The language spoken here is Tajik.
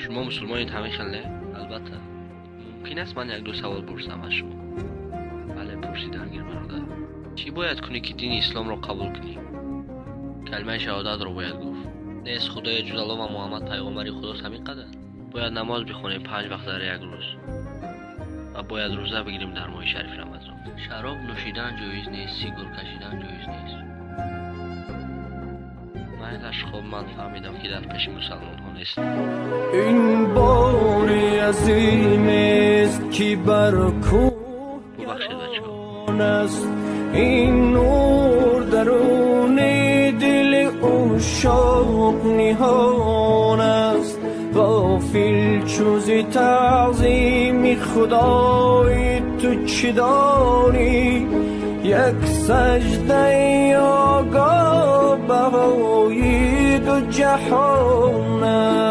Шумо мусулмонед, ҳамин хел, не? Албатта. Мумкин аст, ман як-ду савол пурсам аз шумо? Бале, пурсидан гир, бародар. Чӣ бояд кунӣ, ки дини исломро қабул кунӣ? Калимаи шаҳодатро бояд гуфт. Нест худое ҷуз Аллоҳ ва Муҳаммад пайғомбари Худост, ҳамин қадар. Бояд намоз бихонем панҷ вақт дар як рӯз ва бояд рӯза бигирем дар моҳи шарифи Рамазон. Шароб нӯшидан ҷоиз нест, сигор кашидан ҷоиз нест. Майлаш, хоб, ман фаҳмидам, ки дар пеши мусалмонҳо нест. Ин бори азимест, ки бар кӯҳ Бубахшед, бачаҳо. аст. Ин нур даруни дили ушшоқ ниҳон аст. Ғофил чу зи таъзими Худои ту чӣ дорӣ? Як саҷдаи огоҳ баҳои ду ҷаҳон аст.